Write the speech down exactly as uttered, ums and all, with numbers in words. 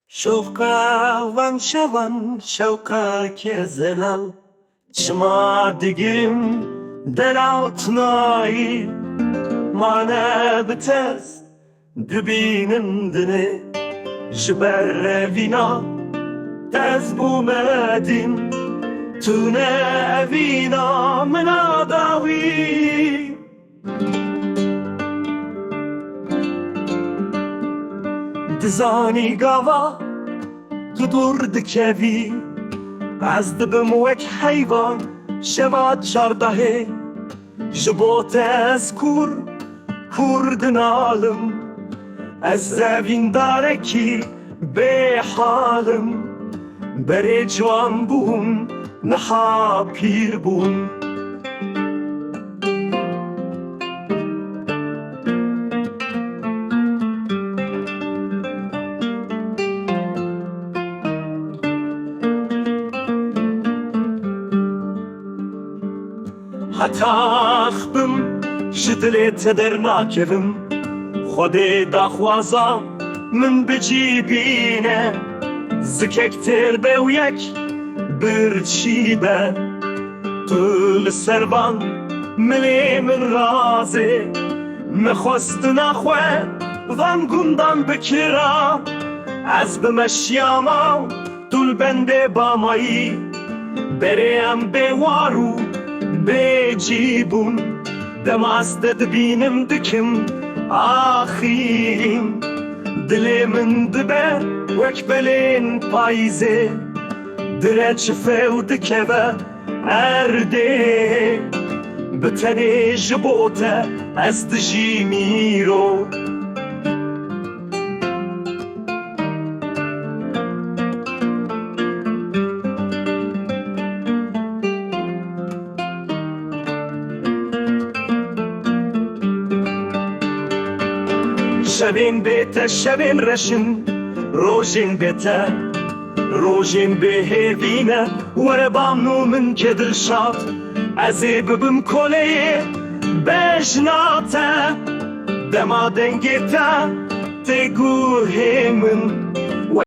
Şewqa van şevan, şewqeke zelal. Çima digirim dera û tinayî, ma ne bi tez dibînim dinê. Ji ber evîna tez bûme dîn, tu ne evîna min a dawî. Dizanî gava tu dûr dikevî, ez dibim wek heyvan şeva çardehê. Ji bo te ez kûr, kûr dinalim, ez zevîndarekî bêhal im. Berê ciwan bûm, niha pîr bûm. Heta axbim ji dilê te dernakevim. Xwedê daxwaza min bi cî bîne, zikek têr be û yek birçî be. Tu li ser van milê min razê, min xwestina xwe van gundan bikira. Ez bime şiyama û tu li bendê bamayî. Berê em bêwar û bêcî bûn. Dema ez te dibînim dikim axîn. Dilê min dibe wek belên payîzê. Dire çife û dikeve erdê. Bi tenê ji bo te ez dijîm îro. Şevên bê te şevên reş in, rojên bê te rojên bê hêvî ne. Were bamno min ke dilşad, ez ê bibim koleyê bejna te. Dema dengê te tê guhê min,